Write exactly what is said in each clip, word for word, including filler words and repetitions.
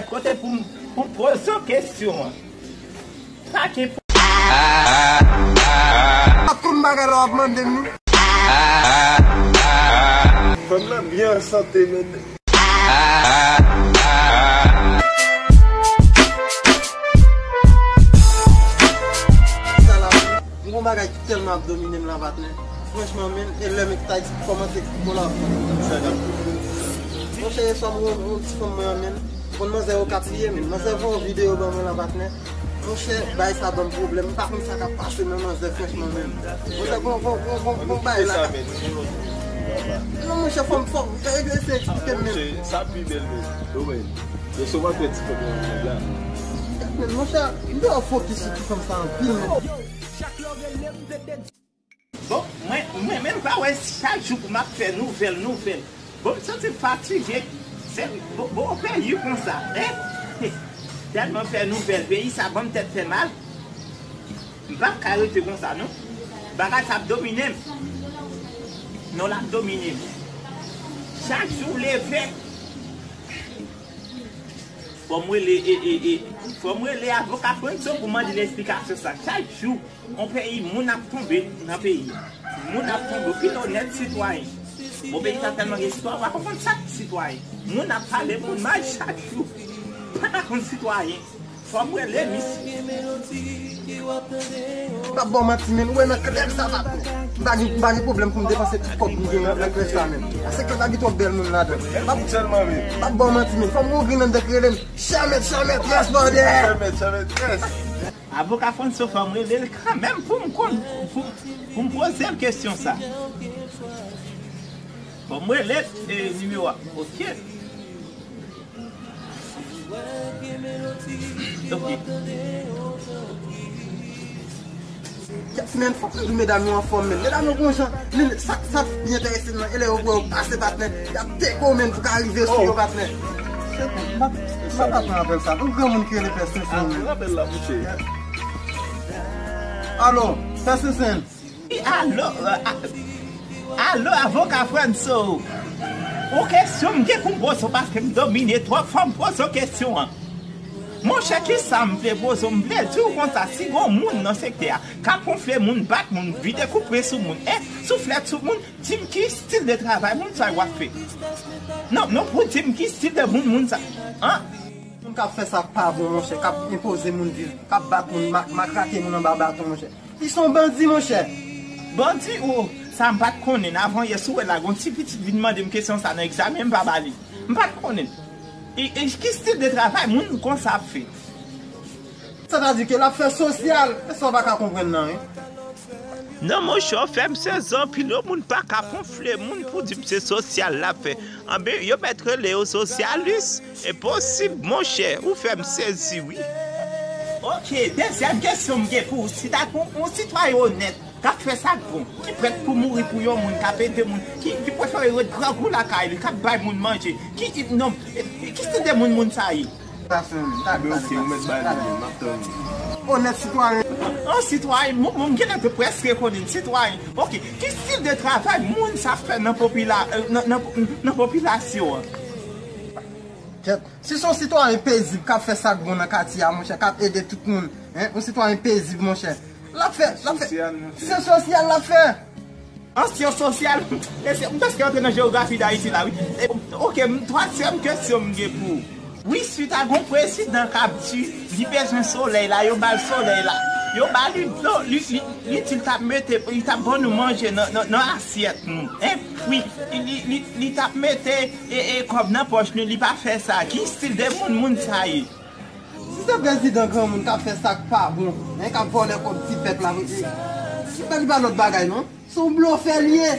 Kote pou m, pou m poze w kesyon an. Pa gen. Ap konn bagay la w ap mande m ni. Fanm nan byen an sante, men. Sa la, m gon bagay ki tèlman ap domine m la, patnè. Franchman, men, e lè m ta kòmanse kòlab. Monchè, yè swa m wè yon ti fanm mwen an, men. Bon, manzè Okap li ye, men. Manzè voye yon videyo ban mwen la, patnè. Monchè, bagay sa ban m pwoblèm. M pa konn sa k ap pase nan manzè, franchman, men. Monchè, gon, gon, gon, gon, gon bagay la. Non, monchè, fò m, fò m, eseye eksplike m, men. Sa pi bèl, men. Yo, men. Yo sou mantè ti fanm nan la. Men, monchè, m te fokis sou ti fanm sa anpil, men. Bon, mwen, mwen menm pa wè chak jou pou m ap fè nouvèl, nouvèl. Bon, m santi m fatige. Se, bon, bon, yon peyi konsa, en? Tèlman fè nouvèl, peyi sa ban m tèt fè mal. M p ap ka rete konsa, non. Bagay sa ap domine m. Non, l ap domine m. Chak jou w leve, fò m rele, e, e, e, fò m rele avoka Franso pou mande l esplikasyon sa. Chak jou, yon peyi, moun ap tonbe nan peyi a. Moun ap tonbe, pil onèt sitwayen. Bon, peyi sa tèlman gen sitwayen, w pa konprann sa k sitwayen. Moun ap pale moun mal chak jou. Pa ka konn sitwayen. Fò m rele misye. M p ap ba w manti, men, ou wè nan klèb sa, patnè. M pa gen, m pa gen pwoblèm pou m depanse tout kòb m gen nan, nan klèb sa, men. Paske klèb la gen twòp bèl moun ladan. M p ap, m p ap ba w manti, men. Fò m ouvri nan dèk rele m. Chamèt, chamèt, yes, brother! Chamèt, chamèt, yes! Avoka Franso, fò m rele l kanmenm pou m konn, pou, pou m poze l kesyon sa. Fò m rele, e, nimewo a. Ok. Ok. Kèt, men, fòk nou di medam yo anfòm, men. Medam yo gon jan, men sa, sa k pi enterese m nan, e lè yo wè w pase, patnè, y ap teke w, men, pou ka rive sou yo, patnè. M pa, m pa ka pran apèl sa. Yon granmoun ki rele Pè Sensen, men. Apèl la, mouche. Alo, Pè Sensen. Alo, a, alo, avoka Franso. Yon kesyon m gen pou m poze w paske m domine twòp, fò m poze w kesyon an. Monchè, kisa m vle poze w? M vle di w konsa, si gon moun nan sektè a k ap wonfle moun, bat moun, vide koupren sou moun, e souflèt sou moun, di m ki stil de travay moun sa yo ap fè. Non, non, pou di m ki stil de moun moun sa, an? Moun k ap fè sa k pa bon, monchè, k ap enpoze moun viv, k ap bat moun, ma-, matrake moun anba baton, monchè. Li se yon bandi, monchè. Bandi ou? Sa m pa t konnen. Avan yè, si w wè la, gon ti pitit vin mande m kesyon sa nan egzamen, m pa ba li. M pa t konnen. E, e ki stil de travay moun konsa ap fè? Sètadi ke l ap fè sosyal. E sa w pa ka konprann nan, wi. Non, monchè, w fè m sezi anpil. Yon moun pa ka wonfle moun pou di m se sosyal l ap fè. Anben, yo mèt rele yo sosyalis. Enposib, monchè, ou fè m sezi, wi. Ok, dezyèm kesyon m gen pou ou. Si ta gon yon sitwayen onèt, k ap fè sa k bon, ki prèt pou mouri pou yon moun, k ap ede moun, ki, ki prefere ret grangou lakay li, k ap bay moun manje, ki, ki, non, e, ki stil de moun moun sa ye? Sa fè m, ta, men ta, ok, ta, ou mèt bay ta, li, men, m ap tann ou. Onèt sitwayen. Yon sitwayen, moun, moun genlè te prèske konnen l, sitwayen. Ok, ki stil de travay moun sa ap fè nan popila-, nan, nan, nan popilasyon an? Kèt. Si se yon sitwayen pezib k ap fè sa k bon nan katye a, monchè, k ap ede tout moun, en, yon sitwayen pezib, monchè, l ap fè, l ap fè, sosyal, monchè. Se sosyal l ap fè. Ansyen sosyal, e se, m prèske antre nan jewografi Dayiti la, wi. E, ok, m, twazyèm kesyon m gen pou ou. Wi, swit a gon prezidan k ap di li bezwen solèy la, yo ba l solèy la. Yo ba li dlo, li, li, li di l t ap mete, li t ap ban nou manje nan, nan, nan asyèt nou. En, wi, li, li, li, li t ap mete e, e kòb nan pòch nou, li pa fè sa. Ki stil de moun moun sa ye? Si se prezidan granmoun k ap fè sa k pa bon, en, k ap vòlè kòb ti pèp la, e, li pa, li pa lòt bagay, non. Se yon blofè li ye.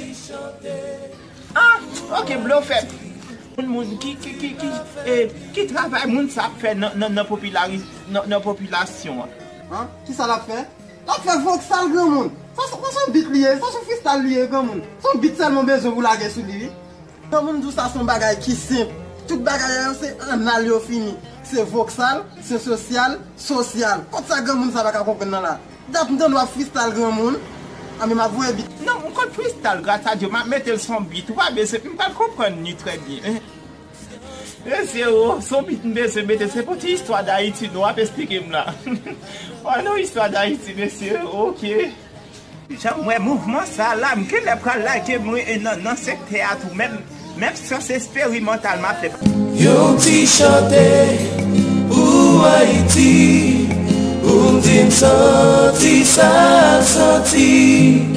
Ah, ok, blofè. Moun, moun, ki, ki, ki, ki, e, ki travay moun sa ap fè nan, nan, nan popilari-, nan, nan popilasyon an? An? Kisa l ap fè? L ap fè voksal, granmoun. Sa, sa, sa se yon bit li ye, sa se yon freestyle li ye, granmoun. Se yon bit sèlman w bezwen pou lage sou li, wi. Granmoun di w sa se yon bagay ki senp. Tout bagay yo se anal yo fini. Se voksal, se sosyal, sosyal. Kot sa granmoun sa pa ka konprann nan la? Dat m tande w ap freestyle, granmoun. Anben, m ap voye bit. Non, m konn freestyle, gras a Dye, m ap mete l sou yon bit. Ou pa bezwen, m pral konprann li trè byen. Mesye, o, se yon bit m bezwen mete, se pou ti istwa Dayiti nou ap esplike m la. An nou istwa Dayiti, mesye, oke. Jan m wè mouvman sa la, m genlè pral lage mwen nan, nan sektè a tou, menm, menm syans eksperimantal m ap fè. Yon ti chante pou Ayiti, pou m di m santi sa, santi.